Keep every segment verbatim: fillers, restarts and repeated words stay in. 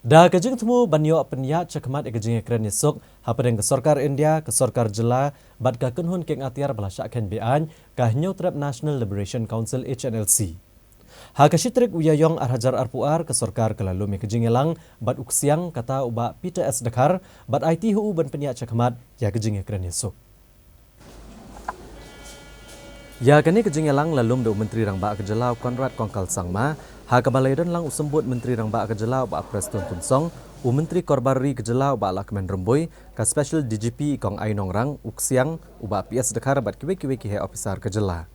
Da ka jingthmu ban ïoh pynïaid shakhmat ïa ka jingïakren ïasuk hapdeng ka sorkar India, ka sorkar jylla bad ka kynhun kieng atiar ba la shah kheiñ be-aiñ, ka Hynñiewtrep National Liberation Council, H N L C. Ha ka shi tarik u Ïaïong ar hajar arphew ar, ka sorkar ka la lum ïa ka jingïalang bad u ksiang, kata u Bah Peter S Dkhar, bad aiti ha u ban pynïaid shakhmat ïa ka jingïakren ïasuk. Ïa kane ka jingïalang la lum da u Myntri Rangbah ka jylla u Conrad Kongkal Sangma, ha kaba la ïadon lang u Symbud Myntri Rangbah ka jylla u Bah Prestone Tynsong, u Myntri Korbar Ri ka jylla u Bah Lahkmen Rymbui, ka Special D G P i Kong Ai Nongrang, u ksiang, u Bah P S Dkhar bad kiwei kiwei ki heh ophisar ka jylla.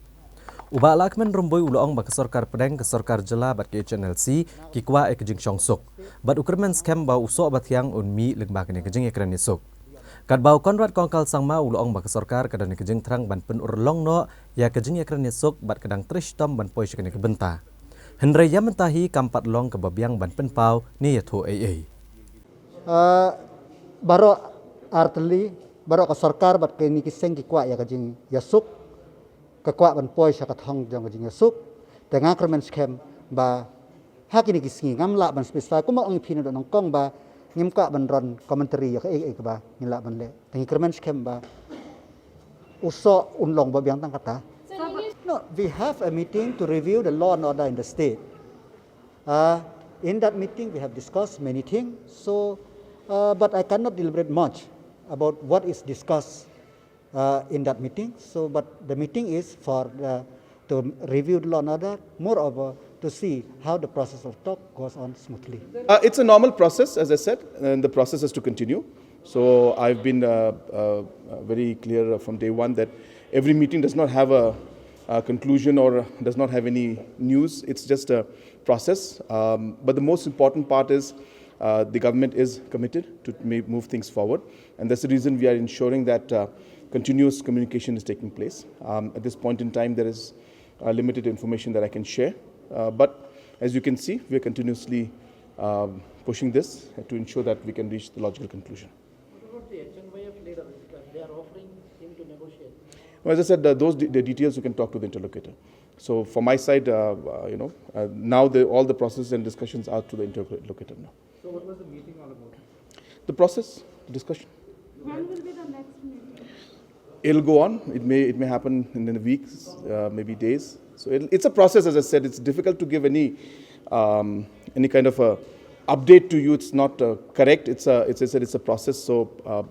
U Bah Lahkmen Rymbui u la ong ba ka sorkar pdeng, ka sorkar jylla bad ka H N L C ki kwah ïa ka jingshongsuk. Bad u kyrmen skhem ba u soh ba thiang un mih lyngba kane ka jingïakren ïasuk. Katba u Conrad Kongkal Sangma u la ong ba ka sorkar ka don ïa ka jingthrang ban pynurlong noh ïa ka jingïakren ïasuk bad ka dang trei shitom ban poi sha kane ka bynta. Hynrei ïa mynta hi kam pat long kaba biang ban pynpaw ne ïathuh ei ei. Ah, baroh artylli, baroh ka sorkar bad kine ki seng ki kwah ïa ka jingïasuk, ka kwah ban poi sha ka thong jong ka jingïasuk. Te nga kyrmen skhem ba ha kine ki sngi ngam lah ban specify, kumba ong ïa phi na dong nyngkong ba ngim kwah ban run commentary ïa kaei kaei kaba ngi lah ban leh. Te ngi kyrmen skhem ba u soh un long ba biang tang kata. No, we have a meeting to review the law and order in the state. Uh, in that meeting, we have discussed many things. So, uh, but I cannot deliberate much about what is discussed uh, in that meeting. So, but the meeting is for the, to review the law and order, moreover, to see how the process of talk goes on smoothly. Uh, it's a normal process, as I said, and the process is to continue. So I've been uh, uh, uh, very clear from day one that every meeting does not have a, a conclusion or does not have any news. It's just a process. Um, but the most important part is uh, the government is committed to ma- move things forward. And that's the reason we are ensuring that uh, continuous communication is taking place. Um, at this point in time, there is uh, limited information that I can share. Uh, but as you can see, we are continuously um, pushing this to ensure that we can reach the logical conclusion. What about the H N Y F leader? They are offering him to negotiate. Well, as I said, uh, those de- the details you can talk to the interlocutor. So, for my side, uh, uh, you know, uh, now the, all the processes and discussions are to the interlocutor now. So, what was the meeting all about? The process, the discussion. When will be the next meeting? It'll go on. It may it may happen in the weeks, uh, maybe days. So it, it's a process, as I said. It's difficult to give any um, any kind of a update to you. It's not uh, correct. It's a it's, I said it's a process. So uh,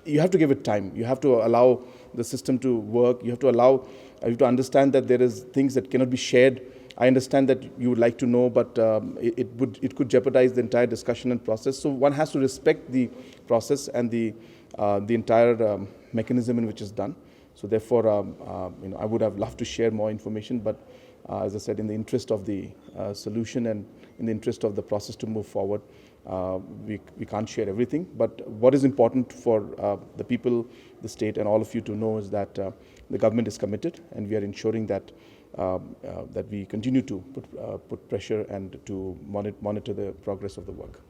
you have to give it time. You have to allow the system to work. You have to allow. Uh, you have to understand that there is things that cannot be shared. I understand that you would like to know, but um, it, it would it could jeopardize the entire discussion and process. So one has to respect the process and the uh, the entire um, mechanism in which it's done. So therefore, um, uh, you know, I would have loved to share more information, but uh, as I said, in the interest of the uh, solution and in the interest of the process to move forward, uh, we, we can't share everything. But what is important for uh, the people, the state, and all of you to know is that uh, the government is committed, and we are ensuring that uh, uh, that we continue to put, uh, put pressure and to monitor, monitor the progress of the work.